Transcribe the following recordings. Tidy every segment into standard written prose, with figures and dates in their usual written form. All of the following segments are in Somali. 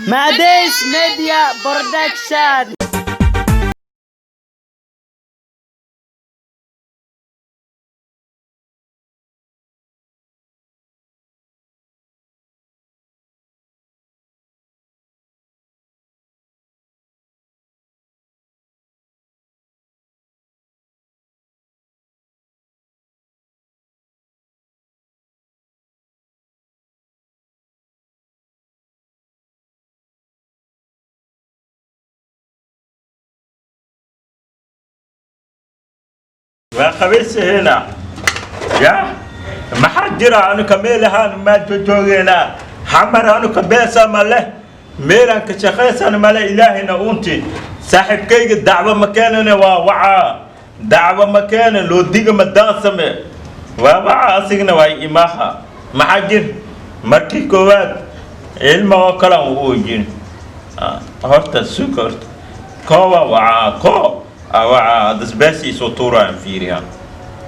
Mades Media Production. Waa qabaysaheena ya, maxaa jira? Anuka meelahaan maa joogeynaa xamar, anuka beesa ma leh, meelaan ka shaqaysan male. Ilaahayna uunti saaxiibkayga dacwo ma keenane, waa wacaa, dacwo ma keenen, loo diga ma daansame, waa waca, asigna waa imaaha. Maxaa jir? Markii koowaad ilma oo kale aan u oojin horta, suga horta, koowa wacaa, koo waca dasbeesi isoo tuuraan, fiiriha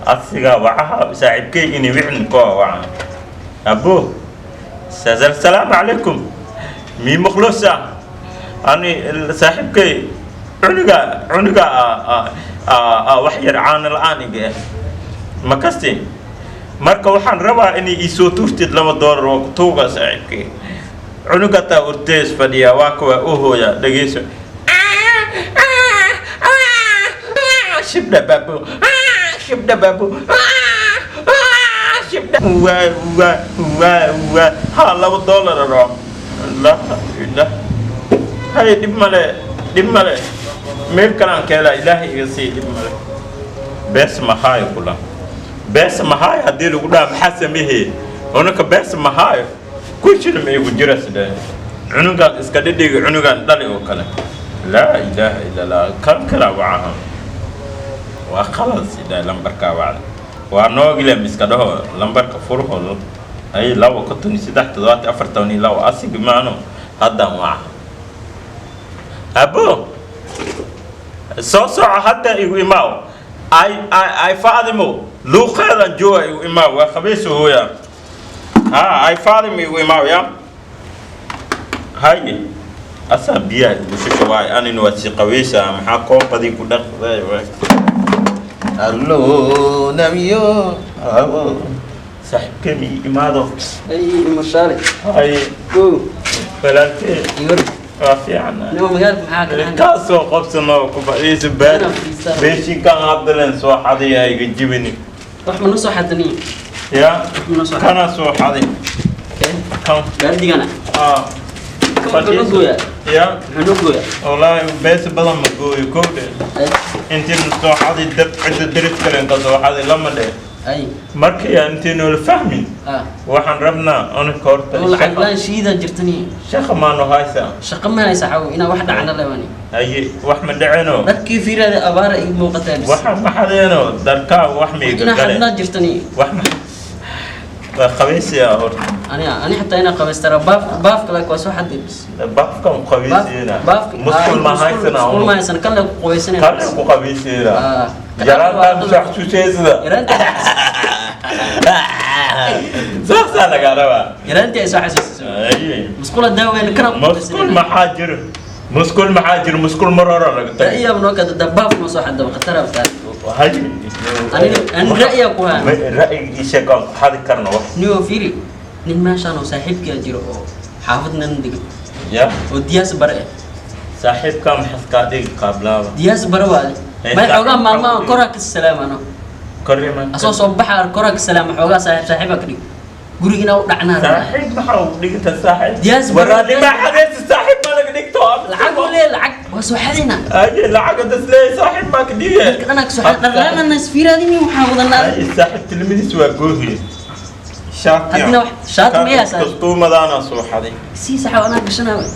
asiga wacaha saaxiibkay ini wicin, koo waca. Abo, salaamu calaykum, mii mukhlusa? Ani saaxiibkay cunuga cunuga wax yar caano la-aan iga ah, ma kasti. Marka waxaan rabaa inay iisoo turtid $2 oo kutuuga saaxiibkay. Cunuga taa urtees fadhiya, waa kuwa u hooya, dhegeyso: shibdha baabo, shibdha baabo, shibdha, waa waa waa waa ha, $2 ro la la. Hay, dhib male, dhib male, meel kalaan ka helaa, Ilaahay iga sii, dhib male. Bees mahaayo kula, bees mahaayo haddii lagu dhaha, maxaa sameeheye? Unaka bees mahaayo kushina ma igu jira sidee cunugaan iska dhidhiga, cunugaan dhali oo kale. Laa ilaaha illa Allah. Kan kala wacaha, waa khalad sidee lambarkaa wacda, waa noogilem iska dhaho lambarka furho ay 253 74 12 asigi maano. Haddaan waca. Abo, soo soco hadda, igu imaaw. Ay ay ay, Faadimo luuqeedan jooga, igu imaaw, waa qabayso hooya. Ha, ay Faadimo, igu imaaw ya. Haye, asaa biyaha igu shusha waay, anina waa sii qabaysaa. Maxaa koobadii ku dhaqday? Allo namiyo abo, saaxiibkee mi imaado? Ay mashaale. Haye. Go. Walaalkee. Iwar. Waa fiican. Nima magaalka maxaa ka dhaxan? Kaasoo qabsano ku fadhiisa baad. Inaan fadhiistaa. Beeshinkan haddaleen soo xadaya, iga jibini. Wax ma noo soo xadaniyo? Ya. Wax ma noo soo xadan? Kana soo xaday kan. Baardigana. Ah. Kan wuxuu noo gooyaa. Ya. Wuxuu noo gooyaa. Wallaahi bees badan ma gooyo kowdhe. Ay. Intiin soo xaday dab cidda deris kale inta soo xaday lama dhe. Ay. Markii aan intii noola fahmin. Ah. Waxaan rabnaa anaka horta Oo lacag laan shiida jirtaniyo. Shaqa maanu haysaa? Shaqo ma haysa xaw inaa wax dhacna leewani. Haye, wax ma dhaceno. Dharkii fiiraada abaara ii muuqataa bis. Waxa ma xadeeno, darkaa wax ma iga Inaa gale. xadnaa jirtaniyo. Wax ma waa qabaysiyaa horta. Ani ani xataa inaa qabaystara baaf baafka laakiin waa soo xaday bis. Baafkan qabaysiina. Baafka. Musqul ma haysana. Musqul ma haysana, kan le ku qabaysanayna. Kan ku qabaysiina. Ah. Yaraantaan soo xasuuseysada. Yaraantii. Saasaa lagaa rabaa. Yaraantii ay soo xasuusisay. Haye. Musqula daaweyn kana ku musqul maxaa jiro? Musqul maxaa jiro? Musqul mar hore laga tagay. Ra'yiga noo kada dabaaf noo soo xadaba khatar ah. Haye. Ani ra'yiga ku haa. Ra'yiga ii sheeg aan ku xadi karno wax. Niyo fiiri, nin meeshaan oo saaxiibkaa jiro oo xaafad nan degan ya oo diyaas bare ah. Saaxiibkaa maxaad kaa dhigi qaablaaba? Diyaas bare waade. Eh, may xoogaa saaxiib maalmaha xaafad. Koraa ka salaamano. Korima. Asoo soo baxa koraa ka salaama, xoogaa saaxiib saaxiibaa ka dhig guriga inaa u dhacnaa rabnaa. Saaxiib maxaa u dhigta saaxiib? Diyaas bare. Waraadnima xadeysa, saaxiib ma laga dhigto. Lacag u leeyahay, lacag waa soo xadaynaa. Aye, lacag hadas leeyahay saaxiib maa ka dhige. Dadka dhanaa ka soo xaday dharlaanana isfiiraadini waxaa wadanaa. Aye, saaxiib tilmadiis waa goohiye shaati. Haddina shaati ma yaa saaxiib? Kastuumadaana soo xaday. Sii saxa anaa gashanaa waay.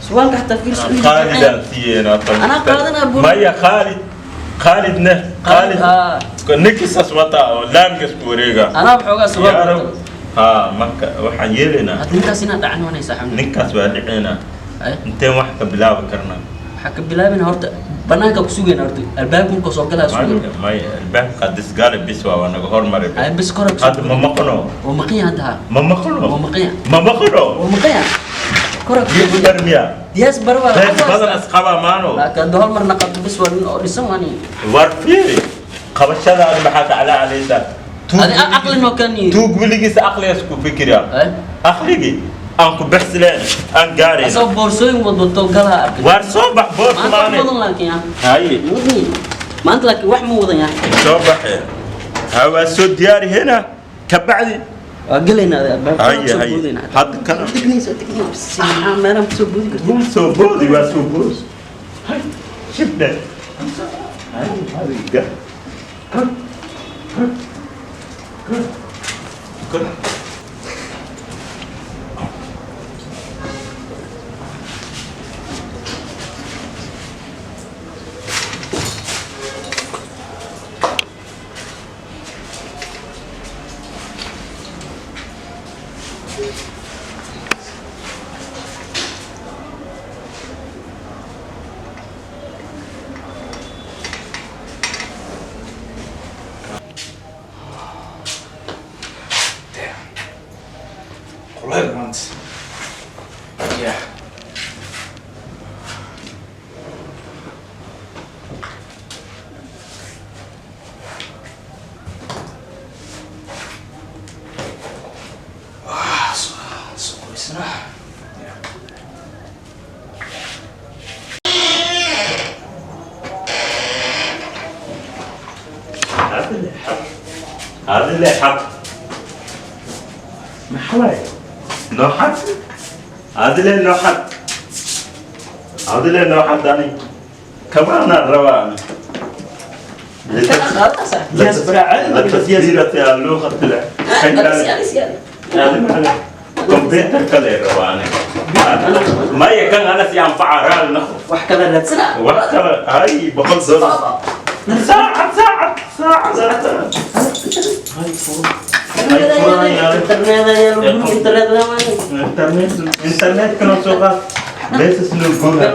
Surwaalka xataa fiirso. Khaalidaan siiyeenaa. Anaa qaadanaa buur. Maya, Khaalid, Khaalidna Khaalid. Ah. Ninkiisas wataa oo laamigas ku wareega. Anaa xoogaa surwaal Yaa rab. wato. Ha, marka waxaan yeelaynaa. Hadda ninkaas inaa dhacan wanaysaa xamdi. Ninkaas waa dhicinaa. Ay. Inteen wax ka bilaabi karnaa? Waxaa ka bilaabina horta banaanka ku sugayna, horta albaabka markuu soo galaa sugayna. Maya maya, albaabka disgaale bis waa naga hormaray. Ay bis kora ku Hadda ma maqno. Waa maqan yahay hadda ha. Ma maqno. Waa maqan yahay. Ma maqno. Waa maqan yahay. Kora Youtuber miya? Diaspora waa Bees badan asqaba maano. Laakiin hadduu hal mar naqabto bas, waa nin oo dhisan waa nin. War fiiri, qabashadaada maxaa ka calaacalaysaa? Adi aqli noo kan. Tuug weligiisa aqligaas ku fikira. Aqligii aan ku bixsileen aan gaarayn. Asagoo boorsooyin wadwato galaa arkay. War soo bax boorka. Maanta wax maane wadan laakiin ah. Haye. Wadni. Maanta laakiin wax ma wadan yahay. Soo baxe, ha, waa soo diyaari hena kabacdi. Waa gelaynaa albaabka. Haye haye, hadda kana. Digniin soo digniin. Maxaa meelaha kusoo boodi kartid? Wuu soo boodi, waa soo boodi. Hay, shibdhe. Hay, hay, ga kor kor kor kor. Damn. Kulayl maanta. Yeah. Ah, soo qoysana. Yeah. هذا اللي حط، هذا اللي حط محلاي نوحد، هذا اللي نوحد، هذا اللي نوحد. أنا كمان الروان. لتسجيلة اللغة. كمبيوتر كله رواني ما يكن أنا سينفع رالنا. Wax kala raadsana. wax kale hay, $100 saacad saacad saacad Internet ayaa lagu internet lama. Internet, internet kana soo qaad, beesas noo goga.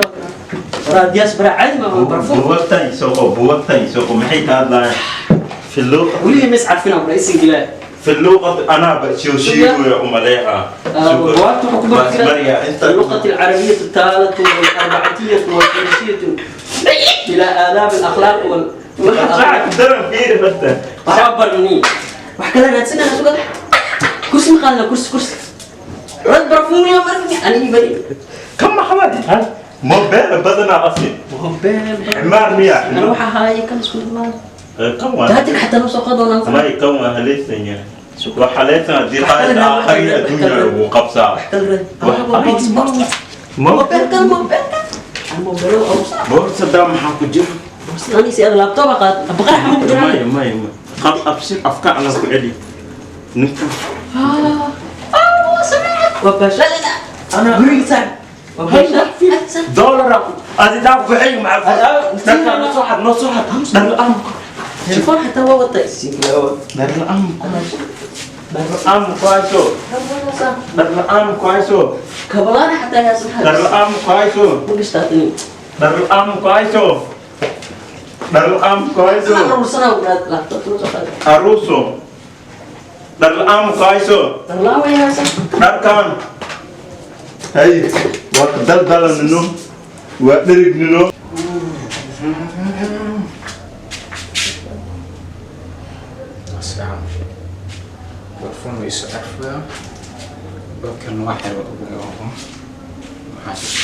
Waraa diaspora caadi ma barfuun. Buugagtan isoo qo, buugagtan isoo qo, maxay ka hadlayaan في اللغة؟ Weligii ma iscarfina kula isin gilaa. في اللغة أنا بشيوشيو ومليحة. Buugaagta waxaa ku بس مريا أنت. اللغة العربية التالة والأربعتية والخمسية إلى آداب الأخلاق وال ساعة درن فيري بس. Waxba barni, wax kala raadsanaa suga. Kursi ma qaadana? Kursi, kursi, rad barfuun ya marfuni anigi bari. كم حوالي ها موبايل بدنا أصيل. Mobile. حمار مياه. Ana waxa haaya kan isku mid maaha. كم واحد. Daatig xataa noo soo qadoonaan. ما يكون هليسن وحالتنا دي قاعدة آخر الدنيا وقبصة. Wax kala raad. Mobile kan, mobile kan, mobile oo بورصة دام maxaa ku jira? Ani si aad laptop qaad baqar xamu ku jiraan. Maya maya maya, qab absir afka ala ku celi ninka. Waa baashalina ana guriga saaxib waa baashal. Dollar adi daab ku xig maxaa noo soo xad, noo soo xad dhar la'aan. Telefoon xataa waa wata. Dhar la'aan, dhar la'aan ku hayso, dhar la'aan ku hayso. Kabalaana xataa yaa. Dhar la'aan ku hayso. Ma gashtaatani. Dhar la'aan ku hayso, dhar la'aan ku hayso. Aruursana laptop noo soo qaad. Aruuso, dhar la'aan ku hayso. Darlaan way haysan. Dharkan hay, waa ka daldalanino, waa dherignino. Asalaam. Barfuun way isu carfaya. Dadkan wax yar ugu maxaa jira?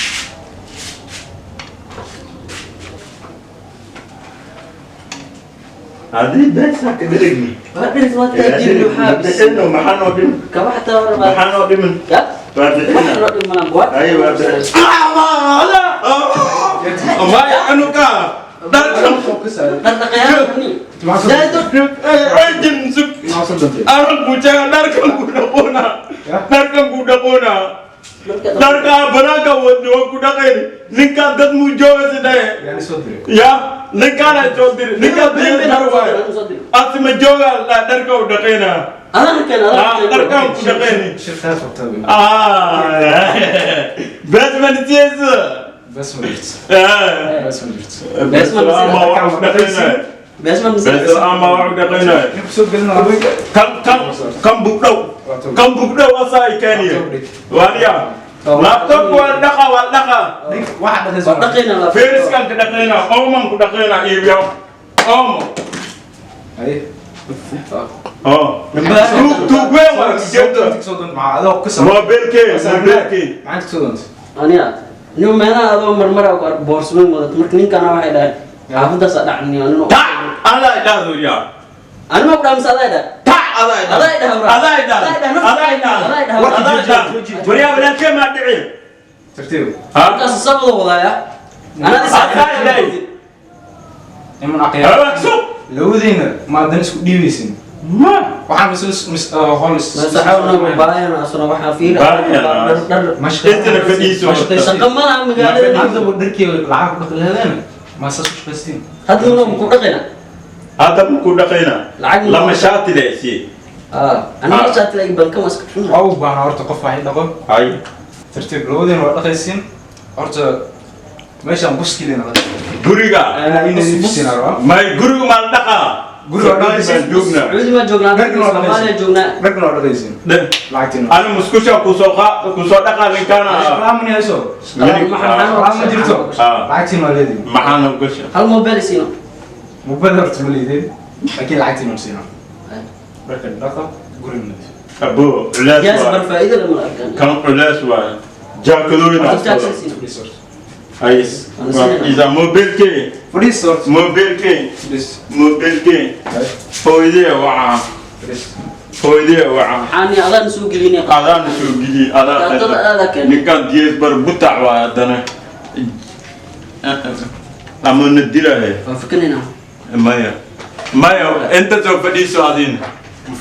Haddii beesa ka dherigni. Waa dhiris, waa taajir waxaa. Bixino, maxaa noo dhimin? Kaba xataa waa rabaa. Maxaa noo dhimin? Ya. Waa Wax bixina. noo dhimanaan buwaag. Ay, waa bixin maya anuka dharkan. Dhaqdhaqayaal ni daado. Ajin sub aran kujaga dharkan ku dhaqoona, dharkan ku dhaqoona, dharka banaanka wadni waa ku dhaqayn. Ninkaan dad muu jooga sidee ya ninkaana soo diri, ninkaan diyaar waayo, asima jooga, dharka u dhaqayna. Adana keen, adana keen. Dharkaan ku dhaqayni. Batman jeesa. Bas ma jirto. Bas ma jirto. Bes ma wax u dhaqaynay. Bees ma Bes ama wax u dhaqaynay. Kan kan kan bugdhow, kan bugdhow asaa ay keeniye waaniya. Laptop waa dhaqa, waa dhaqa. Waxa dhaqaysa. Waa dhaqayna laptop. Feriskan ka dhaqayna, ooman ku dhaqayna, iibiyo oomo. Ay. Oh, tuug, tuug weyn waa jeedo. Soo doonta maxaa adoo ku soo. Mobilkee, mobilkee? Maxaad ku soo doonta? Aniga nin meelaha adoo marmara ku arko boorsooyin wadato, marka ninkana waxay dhahay xaafadaas dhacni anino. Ta adaa idhaahdo yaa. Anima ku dhaamsa, adaa idhaa. Ta adaa idhaahdo. Adaa idhaah, bro. Adaa idhaahdo. Adaa idhaah, Adaa idhaahdo. adaa idhaah. Adaa idhaahdo. Waryaa, walaalkee maa dhici? Tartiib. Ha. Markaas sabada wadaaya anaa. Adaa idhaahdo. Niman aqyaar. Hawaagso. Labadiina ma adan isku dhiibaysin. Ma waxaan mis hol. Masaxawna baayana asna waxaa fiir Baayana. dhar. Intana fadhiiso. Shaqa malaha magaalada. Hadda dharkii lacag ku dhaqi lahaydeen, ma saas u shaqaystiin? Hadda ma ku dhaqayna. Hadda ma ku dhaqayna. Lacag ma- Lama shaati leesi. Ah, aniga shaati la banka maska. Waa u baahnaa horta qof wax ii dhaqo. Ay. Tartiib, labadiina waa dhaqaysiin horta meeshaan buskileena. Guriga. Anaa ii nadiifisiin rabaa. May, guriga maan dhaqaa. Guriga waa dhaqaysiin. Baan joognaa. Sacuudi ma joognaa? Dharkana waa Soomaaliya dhaqaysiin. joognaa. Dharkana waa dhaqaysiin. Dheh. Lacagtiina. Ani musqusha kusoo kusoo dhaqaa ninkaana. Shaqalaan ma hayso. Shaqalaan ma jirto. Ah. Lacagtiina waa leediin. Maxaana gasha? Hal mobile siino. Mobile horta ma leedin, laakiin lacagtiina waa siinaa. Dharka dhaqa, guriga nadiif. Abo culays Jaas waay. bar faa'iido lama arkaan. Kan culays waay, jaakadooyin. Horta jaakad siino. Fadhiis horta. Ay. Ana siinayna. Isa mobilkee. Fadhiis horta. Mobilkee. Fadhiis. Mobilkee? Hooyadee waca. Fadhiis. Hooyadee waca. Waxaan adaan soo gelinay. Adaan soo geliye adaa. Daatada adaa keenay. Ninkan diyees bar butac waay haddana ama na dilahe. Waan fikirnaynaa. Maya, maya, inta soo fadhiiso adin.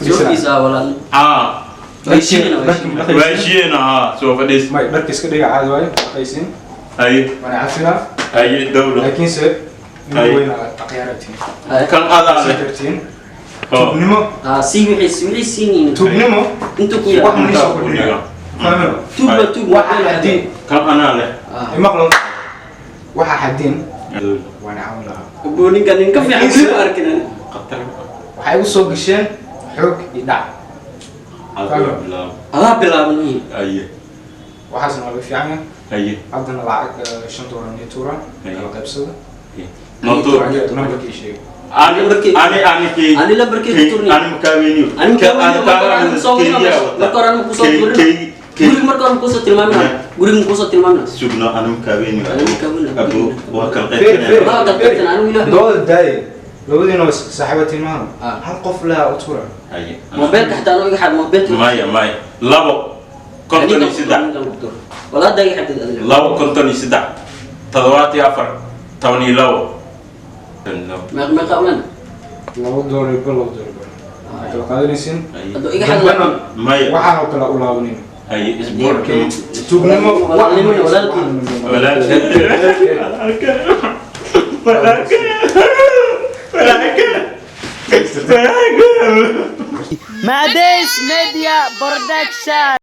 Soo fiisaa walaal. Ah. Way shiina, way shiina. Waa shiina, ha soo fadhiis. May, dharka iska dhiga, caadi waaye, dhaqaysiin. Ay. Waana cafinaa. Ay, dawla. Laakiinse Ay. nin weyn aqyaaratiin. Ay. Kan adaa sii leh. kartiin. Oh. Tuugnimo. Ah, sii wixii siiniin. Tuugnimo. Inta ku wax yaal. ma soo kordhinayo, fahmino? Tuug ba tuug. Waxa xadiin. Kan anaa leh. Ah. Imaqlo, waxa xadiin waana caawin lahaa. Abuu, ninkan nin ka fiican weli ma arkin ani. Khatar. Waxay u soo gasheen xoog iyo dhac. Adaa bilaab. Adaa bilaaban yihiin. Aye. Waxaasna waa laga fiican yahay. Aye. Haddana lacag $5 iyo tuura Ay. kala qaybsada. Noto. Nambarkii sheeg. Ani ani ani ki. Ani lambarkii ku turni. Ani makaaweyniyo. Ani makaaweyniyo, marka hore ani kusoo warin meesha. Marka hore ani kusoo tuurin. Guriga marka hore kusoo tilmaamina. Guriga kusoo tilmaamina. Sugno, ani makaaweyniyo. Ani makaaweyniyo. Abu waa kala Feer, feer. qaybsanaya. Waa kala qaybsanaya, anigu ilaahay. Dooda daaye, labadiina waa saaxiibatiin maano. Ah. Hal qof laa u tuura. Aye. Mobilka xitaa anoo iga xad mobilka. Maya, maya, 253. Walaa hadda iga xadid adiga. 253 74 12. Meeq meeqa ulan? $2 iyo bil, $2 bil waxaa kala qaadanaysiin. Hadduu iga xad Dambana Maya. waxaan oo kale u laabanin. Aye, isbuuc. Tuugnimo. Walaalnimo iyo walaalkii. Walaalkee, walaalkee, walaalkee, walaalkee, walaalkee. Mades Media Production.